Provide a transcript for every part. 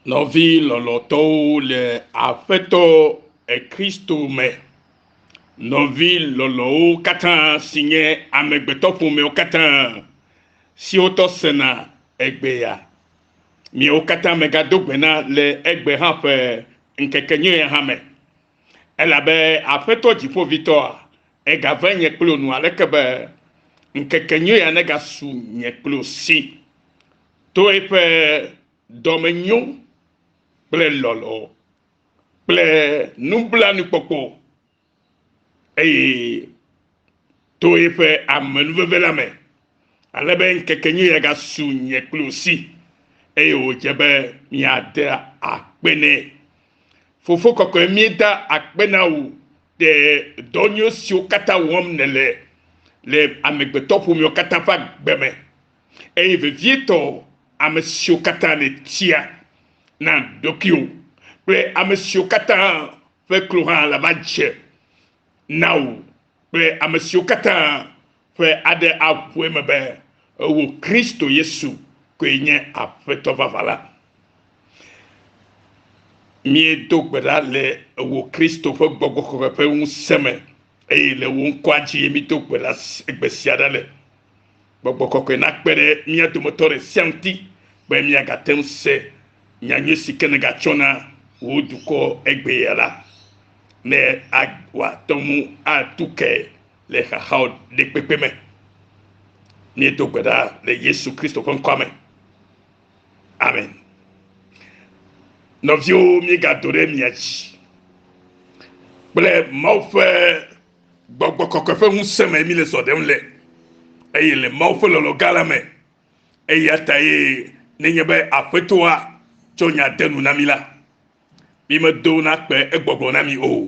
Nɔvi lɔlɔ̃tɔwo le Aƒetɔ Kristo me, nɔvi lɔlɔ̃wo katã si nye amegbetɔƒomewo katã siwo tɔ sena egbea, miawo katã megado gbe na le egbe hã ƒe ŋkekenyuie hã me. Elabe Aƒetɔ Dziƒoʋĩtɔa, egave nye kple wò nu aleke be ŋkekenyuia negasu nye kple wò si to eƒe dɔmenyo kple lɔlɔ̃ kple nublanuikpɔkpɔ eye to eƒe amenuveve la me, ale be ŋkekenyui ya gasu nye kple wò si eye wòdze be míade akpe nɛ. Fofo kɔkɔe, míeda akpe na wò ɖe dɔ nyui siwo katã wɔm nèle le amegbetɔƒomewo katã ƒe agbe me eye vevietɔ ame siwo katã nètia na ɖokuiwò kple ame siwo katã ƒe klo hã lava dze na wò kple ame siwo katã ƒe aɖe aʋu eme be wò Kristo Yesu koe nye Aƒetɔ vavã la. Míedo gbe ɖa le wò Kristo ƒe gbɔgbɔ kɔkɔe ƒe ŋusẽ me eye le wò ŋkɔa dzi mído gbe ɖa gbe sia ɖa le. Gbɔgbɔ kɔkɔe nakpe ɖe mía dometɔ ɖe sia ŋuti be míagate ŋu se nyanyui si ke nègatsɔ na wò dukɔ egbea la, ne wòate ŋu atu ke le xaxawo ɖe kpekpe me. Míedo gbe ɖa le Yesu Kristo ƒe ŋkɔa me. Amen. Nɔviwo, míegado ɖe mia dzi kple Mawu ƒe Gbɔgbɔ kɔkɔe ƒe ŋusẽ me míle zɔ ɖem le, eye le Mawu ƒe lɔlɔ̃ gã la me. Eya ta ye nenye be Aƒetɔa tsɔ nya de nu na mí la, mímedo na kpe egbɔgblɔ na mi o.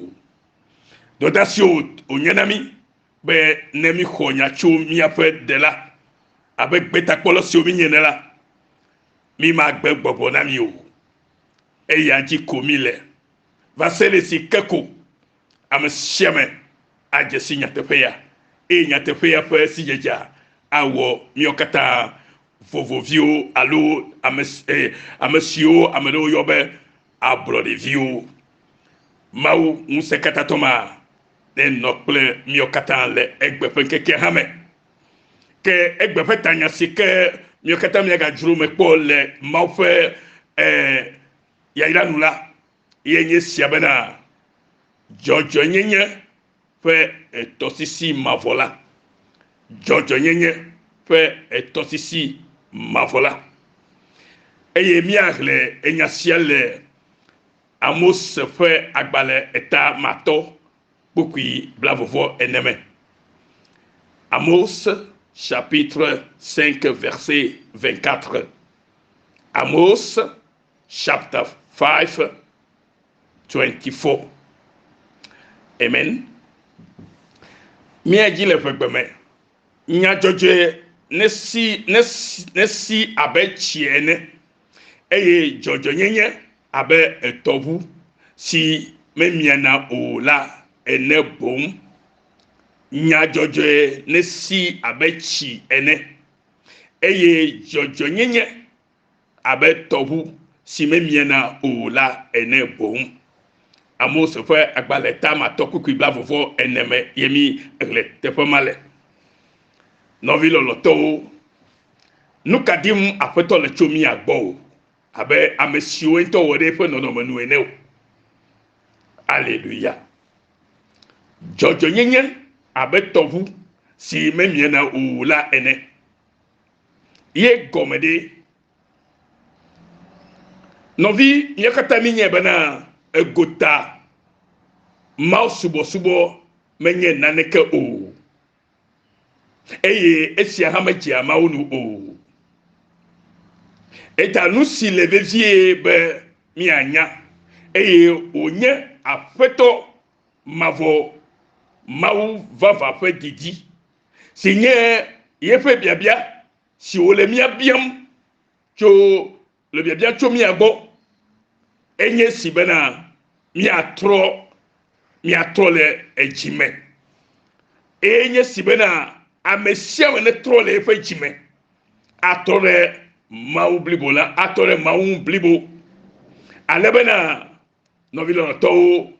Dɔdeasi wònye na mí be ne míxɔ nya tso míaƒe Ɖela abe gbetakpɔla siwo míenye ene la, mímagbe gbɔgblɔ na mi o. Eya dzi ko míle va se ɖe esi ke ko Ame sia ame adze si nyateƒea, eye nyateƒea ƒe sidzedzea awɔ míawo katã vovoviwo alo ame, eh, ame siwo ame ɖewo yɔ be ablɔɖeviwo. Mawu ŋusẽkatãtɔ ma nenɔ kple míawo katã le egbe ƒe ŋkekea hã me. Ke egbe ƒe tanya si ke míawo katã míagadzro me kpɔ le Mawu ƒe eh, yayra nu la, ye nye sia bena dzɔdzɔenyenye ƒe tɔsisi mavɔ la. Dzɔdzɔenyenye ƒe tɔsisi mavɔ la. Eye míaxlẽ enya sia le Amos ƒe agbalẽ eta matɔ kpukpui blavɔvɔ ene me. Amos chapitre 5 verset 24. Amos chapter 5 24. Amen. Mía dzi le ƒegbe me. Nya dzɔdzɔe nesi nesi nesi abe tsi ene eye dzɔdzɔenyenye abe etɔʋu si memiana o la ene boŋ. Nya dzɔdzɔe nesi abe tsi ene eye dzɔdzɔenyenye abe tɔʋu si memiena o la ene boŋ. Amos ƒe agbalẽ tamatɔ kpukpui blavɔvɔ ene me ye mi xlẽ teƒe ma le. Nɔvi lɔlɔ̃tɔwo, nu ka dim Aƒetɔ le tso mía gbɔ o, abe ame siwo ŋutɔ wɔ ɖe eƒe nɔnɔme nu ene o. Aleluya. Dzɔdzɔenyenye abe tɔʋu si memiena o la ene. Ye gɔme ɖe? Nɔvi, mía katã míenyae bena egota Mawu subɔsubɔ menye naneke o, eye esia hã medzea Mawu nu o. Eta nu si le vevie be míanya eye wònye Aƒetɔ mavɔ Mawu vavã ƒe didi si nye yeƒe biabia si wòle mía biam tso le biabia tso mía gbɔ enye si bena míatrɔ míatrɔ le edzi me. Eye nye si bena ame sia ame netrɔ le eƒe dzi me atrɔ ɖe Mawu blibo la, atrɔ ɖe Mawu ŋu blibo. Ale bena, nɔvi lɔlɔ̃tɔwo,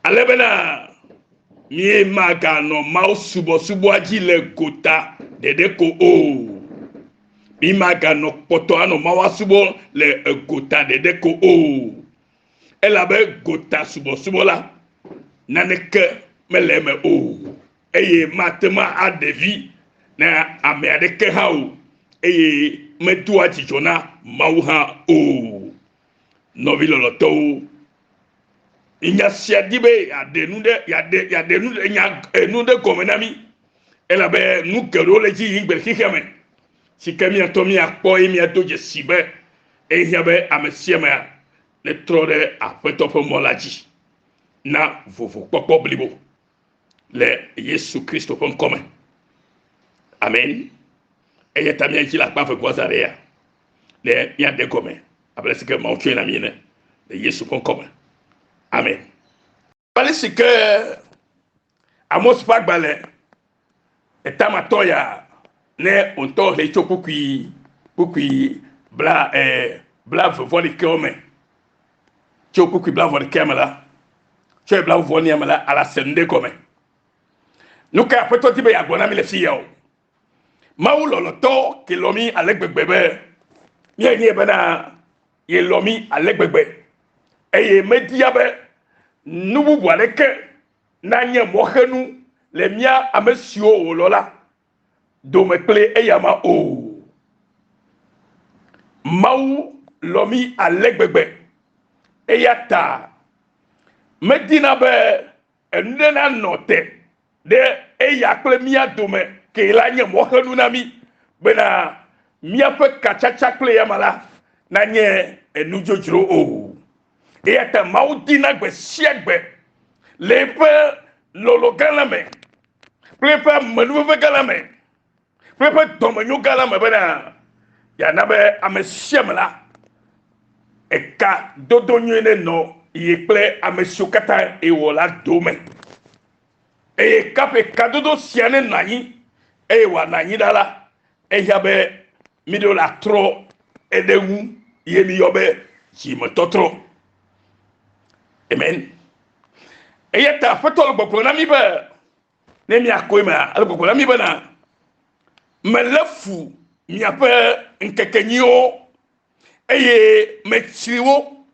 ale bena míemaganɔ Mawu subɔsubɔa dzi le gota ɖeɖe ko o. Mímaganɔ kpɔtɔ anɔ Mawu asubɔ le gota ɖeɖe ko o. Elabe gota subɔsubɔ la, naneke mele eme o eye mate ŋu aɖe vi na ame aɖeke hã o eye medoa dzidzɔ na Mawu hã o. Nɔvi lɔlɔ̃tɔwo, nya sia di be yeaɖe nu ɖe yeaɖe yeaɖe nu ɖe nya enu ɖe gɔme na mí elabe nu geɖewo le edzi yim gbe le xexea me si ke mía ŋutɔ míakpɔ eye míado dzesi be ehiã be ame sia amea netrɔ ɖe Aƒetɔ ƒe mɔ la dzi na vovokpɔkpɔ blibo le Yesu Kristo ƒe ŋkɔ me. Amen. Eya ta míadzi le akpa vegoa zã ɖe ya ne míaɖe gɔme abe ale si ke Mawu tsɔe na mí ene le Yesu ƒe ŋkɔ me. Amen. Ale si ke Amos ƒe agbalẽ etamatɔ ya ne wòŋutɔ hlẽ tso kpukpui kpukpui bla eh, bla vevɔ ɖekɛwo me tso kpukpui bla vɔ ɖekɛa me la tsɔe bla vɔ nia me la ala se nu ɖe gɔme. Nu ka Aƒetɔ di be yeagblɔ na mi le fi ya o? Mawu lɔlɔ̃tɔ ke lɔ̃ mí ale gbegbe be míenyae bena yelɔ̃ mí ale gbegbe eye media be nu bubu aɖeke nanye mɔxenu le mía ame siwo wòlɔ̃ la dome kple eyama o. Mawu lɔ̃ mí ale gbegbe eya ta medina be enu ɖe nanɔ te ɖe eya kple mía dome ke la nye mɔxenu na mí bena míaƒe katsatsa kple eyama la nanye enu dzodzro o. Eya ta Mawu dina gbe sia gbe le eƒe lɔlɔ̃ gã la me kple eƒe amenuveve gã la me kple eƒe dɔmenyo gã la me bena yeana be ame sia ame la eka dodo nyui nenɔ ye kple ame siwo katã ewɔ la dome. Eye kaƒe kadodo sia nenɔ anyi eye wòanɔ anyi ɖa la, ehiã be míɖo la trɔ eɖe ŋu ye míyɔ be dzimetɔtrɔ. Amen. Eya ta Aƒetɔ le gbɔgblɔ na mí be ne míakɔe mea, ele gbɔgblɔ na mí bena melé fu miaƒe ŋkekenyuiwo eye metsri wo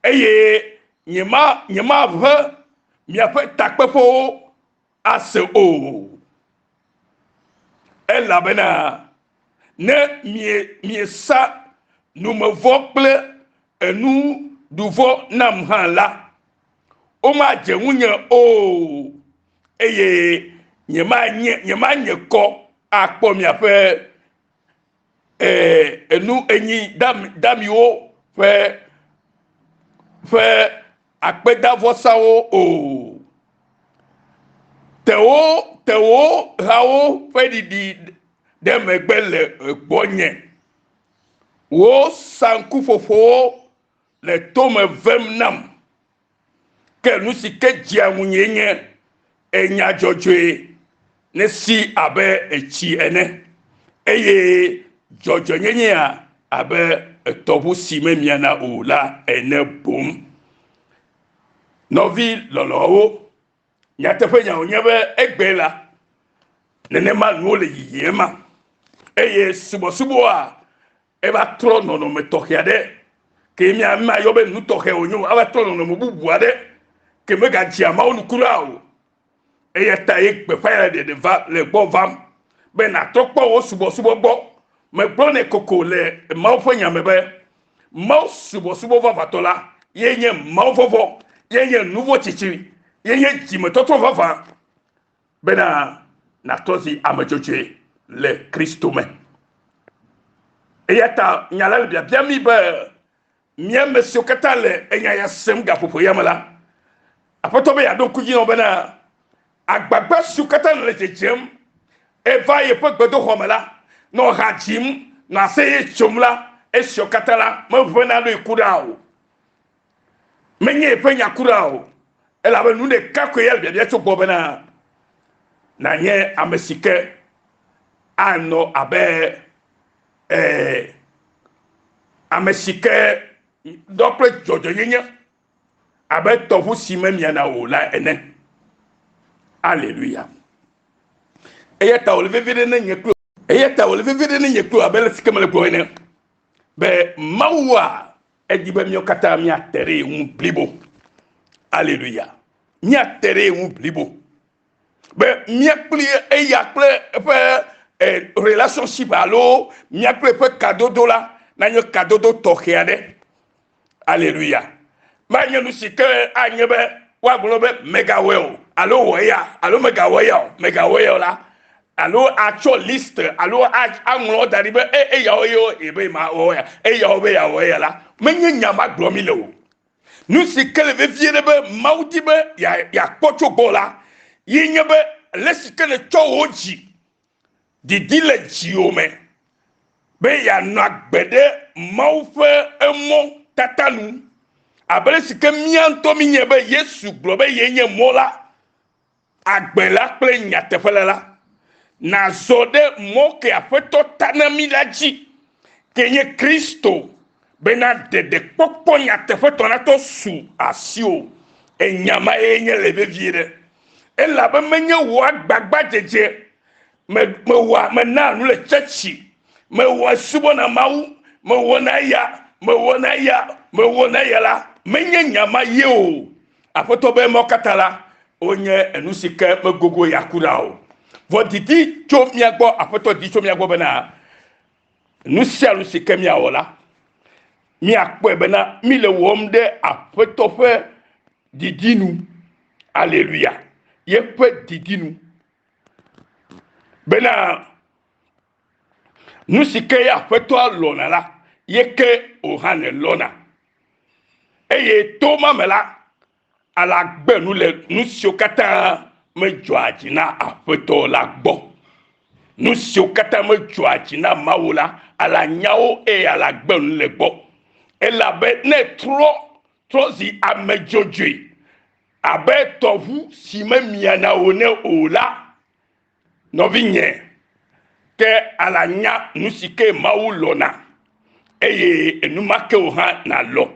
eye nyema nyemaʋe miaƒe takpeƒewo ase o. Elabena ne mie miesa numevɔ kple enuɖuvɔ nam hã la, womadze ŋunye o, eye nyemanye nyemanye kɔ akpɔ miaƒe e, enu enyi dami, damiwo ƒe ƒe akpedavɔsawo o. Tewo tewo hawo ƒe ɖiɖi ɖe megbe le gbɔnye. Wò saŋkuƒoƒowo le tome vem nam. Ke nu si ke dzea ŋunyee nye enya dzɔdzɔe nesi abe etsi ene, eye dzɔdzɔenyenyea abe tɔʋu si memiana o la ene boŋ. Nɔvi lɔlɔ̃awo, nyateƒenya wònye be egbe la, nenema nuwo le yiyim ma, eye subɔsubɔa eva trɔ nɔnɔme tɔxɛ aɖe ke mía mayɔ be nu tɔxɛ wònye o, eva trɔ nɔnɔme bubu aɖe ke megadzea Mawu nu kura o. Eya ta ye gbeƒã ya ɖeɖe va le gbɔ vam be nàtrɔ kpɔ wò subɔsubɔ gbɔ. Megblɔnɛ koko le Mawu ƒe nya me be Mawu subɔsubɔ vavãtɔ la ye nye Mawu vɔvɔ̃, ye nye nuvɔ̃tsitsri, ye nye dzimetɔtrɔ vavã bena nàtrɔ zi ame dzɔdzɔe le Kristo me. Eya ta nya la le biabia mí be mía ame siwo katã le enya ya sem gaƒoƒo ya me la, Aƒetɔ be yeaɖo ŋku dzi na wo bena agbagba siwo katã nèle dzedzem eva yeƒe gbedoxɔ me la, nɔ ha dzim, nɔ aseye tsom la, esiawo katã la meʋẽna ɖoe kura o. Menye eƒe nya kura o, elabe nu ɖeka koe ya le biabia tso gbɔ bena nànye ame si ke anɔ abe eh, ame si ke. ɖɔ kple dzɔdzɔenyenye abe tɔʋu si memiana o la ene. Aleluya. Eya ta wòle vevie ɖe ne nye kple eya ta wòle vevie ɖe ne nye kple abe le si ke mele gblɔm ene be Mawua edi be míawo katã míate ɖe ye ŋu blibo. Aleluya. Míate ɖe ye ŋu blibo. Be mía kple eya kple eƒe eh, relationship alo mía kple eƒe kadodo la nanye kadodo tɔxɛ aɖe. Aleluya. Manye nu si ke anye be woagblɔ be mègawɔe o alo wɔ eya alo mègawɔ eya o, mègawɔ eya o la, alo atsɔ list alo aŋlɔ da ɖi be e eyawo ye be mawɔ eya, eyawo be yeawɔ eya la, menye nya ma gblɔm mi le o. Nu si ke le vevie ɖe be Mawu di be yeakpɔ tso gbɔ la, ye nye be le si ke nètsɔ wò dzi didi le dziwò me be yeanɔ agbe ɖe Mawu ƒe emɔ tata nu, abe ale si ke mía ŋutɔ míenyae be Yesu gblɔ be yee nye mɔ la, agbe la kple nyateƒe la la, nàzɔ ɖe mɔ ke Aƒetɔ ta na mí la dzi, ke nye Kristo, bena ɖeɖekpɔkpɔ nyateƒetɔ natɔ su asiwò. Enya ma ye nye le vevie ɖe. Elabe menye wò agbagbadzedze me mewɔa menaa nu le tsɛtsi, mewɔa subɔna Mawu, mewɔna eya, mewɔna eya, mewɔna eya la, menye nya ma ye o. Aƒetɔ be emawo katã la, wonye enu si ke megogo ya kura o. Vɔ didi tso mía gbɔ, Aƒetɔ di tso mía gbɔ bena nu sia nu si ke míawɔ la, míakpɔe bena míle wɔm ɖe Aƒetɔ ƒe didi nu. Aleluya. Yeƒe didi nu. Bena nu si ke ye Aƒetɔa lɔ̃na la, ye ke wò hã nèlɔ̃na. Eye to ma me la, alagbe nu le nu siwo katã medzɔa dzi na Aƒetɔ la gbɔ. Nu siwo katã medzɔa dzi na Mawu la, alanya wo eye alagbe nu le gbɔ. Elabe ne trɔ trɔ zi ame dzɔdzɔe abe tɔʋu si memiana o ene o la, nɔvinye, ke alanya nu si ke Mawu lɔ̃na, eye enumake wò hã nàlɔ̃.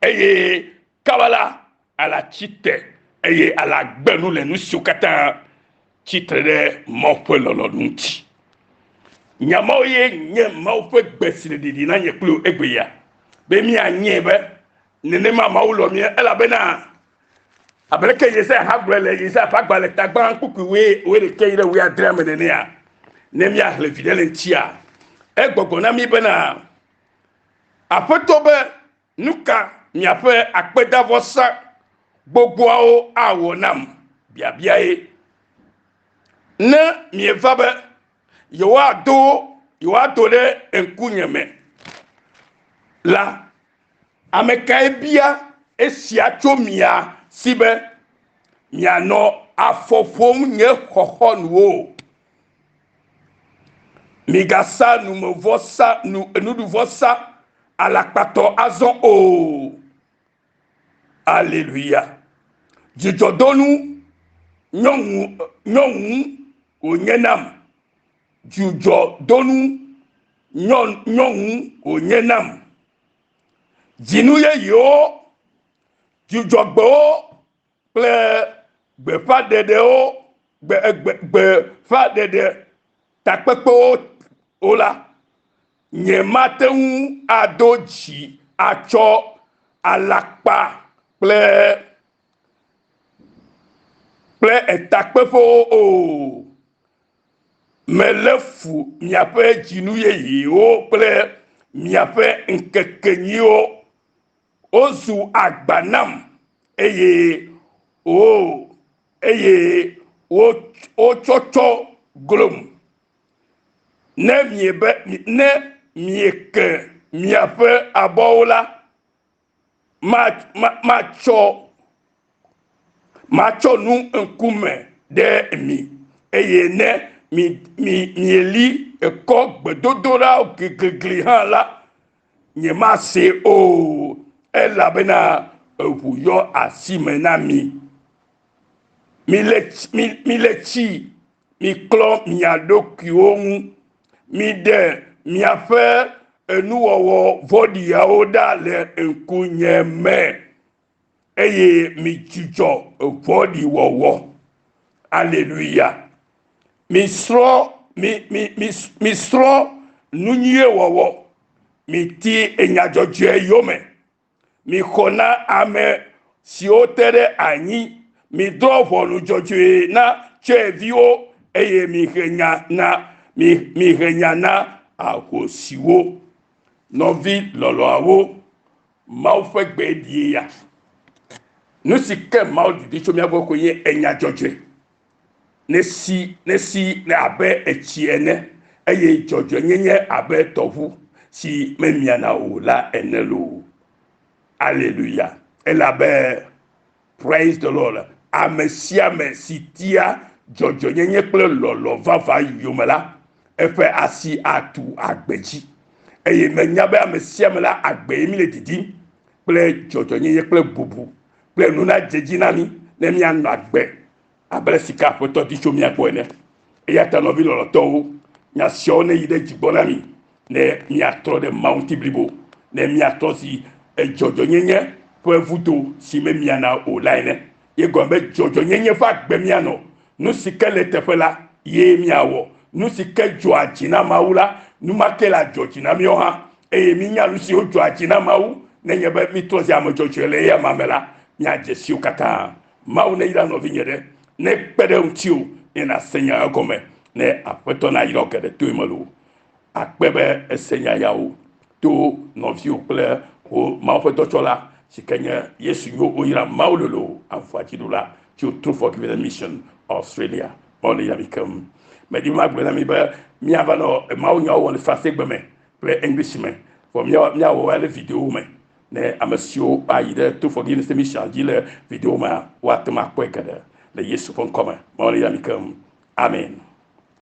Eye kaba la, alatsi te eye alagbe nu le nu siwo katã tsi tre ɖe Mawu ƒe lɔlɔ̃nu ŋuti. Nya mawo ye nye Mawu ƒe gbe si le ɖiɖi na nye kple wò egbea be míanyae be nenema Mawu lɔ̃ mí elabena abe leke Yesaya hã gblɔe le Yesaya ƒe agbalẽ tagbã kpukpui wui wuiɖekɛ yi ɖe wuiadrea me nenea, ne míaxlẽ viɖe le ŋutia, egbɔgblɔ na mí bena, Aƒetɔ be, Nuka miaƒe akpedavɔsa gbogboawo awɔ nam? Biabiae. Ne mieva be yewoado yewoado ɖe ŋkunye me la, ame kae bia esia tso mia si be mianɔ afɔ ƒom nye xɔxɔnuwo? Migasa numevɔsa, nu, nuɖuvɔsa alakpatɔ azɔ o. Aleluya. Dzidzɔdonu nyɔŋu, nyɔŋu wònye nam. Dzidzɔdonu nyɔ, nyɔŋu wònye nam. Dzinu yeyewo, dzudzɔgbewo kple gbeƒãɖeɖewo, gbe, gbe, gbeƒãɖeɖe takpekpewo o la, nyemate ŋu ado dzi atsɔ alakpa kple kple etakpeƒewo o. Melé fu miaƒe dzinu yeyewo kple miaƒe ŋkekenyuiwo. Wozu agba nam eye wo eye wo wotsɔtsɔ glom. Ne miebe ne mieke miaƒe abɔwo la, ma ma matsɔ matsɔ nu ŋkume ɖe mi eye ne mi mi mieli ekɔ gbedodoɖa gligligli hã la, Nyemasee o, elabena eŋu yɔ asi me na mi. Mile, mi, mile tsi, miklɔ mia ɖokuiwo ŋu, miɖe miaƒe enuwɔwɔ vɔ̃ɖiawo ɖa le ŋkunye me, eye midzudzɔ vɔ̃ɖiwɔwɔ. Aleluya. Misrɔ̃ mi mi mi misrɔ̃ nu nyuie wɔwɔ. Miti enya dzɔdzɔe yome. Mixɔ na ame siwo te ɖe anyi. Midrɔ̃ ʋɔnu dzɔdzɔe na tsɔeviwo eye mihe nya na mi mihe nya na ahosiwo. Nɔvi lɔlɔ̃awo, Mawu ƒe gbe ɖie ya. Nu si ke Mawu didi tso mía gbɔ koe nye enya dzɔdzɔe. Nesi nesi abe etsi ene eye dzɔdzɔenyenye abe tɔʋu si memiana o la ene loo. Aleluya. Elabe praise the Lord. Ame sia ame si tia dzɔdzɔenyenye kple lɔlɔ̃ vavã yome la, eƒe asi atu agbe dzi. Eye menya be ame sia ame la agbe ye mi le didim kple dzɔdzɔenyenye kple bubu kple nu nadze dzi na mí ne míanɔ agbe abe ale si ke Aƒetɔ di tso mía gbɔ ene. Eya ta nɔvi lɔlɔ̃tɔwo, nya siawo neyi ɖe dzi gbɔ na mi ne míatrɔ ɖe Mawu ŋuti blibo, ne míatrɔ zi dzɔdzɔenyenye ƒe vudo si memiana o la ene. Ye gɔme be dzɔdzɔenyenye ƒe agbe míanɔ. Nu si ke le eteƒe la, ye míawɔ. Nu si ke dzɔa dzi na Mawu la, nu ma ke le adzɔ dzi na míawo hã. Eye mínya nu siwo dzɔa dzi na Mawu, nenye be mítrɔ zi ame dzɔdzɔe le eya ma me la, míadze si wo katã. Mawu neyra nɔvinye ɖe, nekpe ɖe ŋutiwò ne nàse nya ya gɔme, ne Aƒetɔ nayra wò geɖe to eme loo. Akpe be èse nya yawo to nɔviwò kple wò Mawu ƒe dɔtsɔla si ke nye Yesu nyo woyra Mawu lolo avua dziɖula tso True Forgiveness Mission Australia. Mawu neyra mi keŋ. Medi be magblɔe na mi be míava nɔ Mawu nyawo wɔm le Fransegbe me kple English me. Vɔ míawɔ wo le video me ne ame siwo ayi ɖe True Forgiveness Mission dzi le video mea, woate ŋu akpɔe geɖe le Yesu ƒe ŋkɔ me. Mawu neyra mi keŋ. Amen.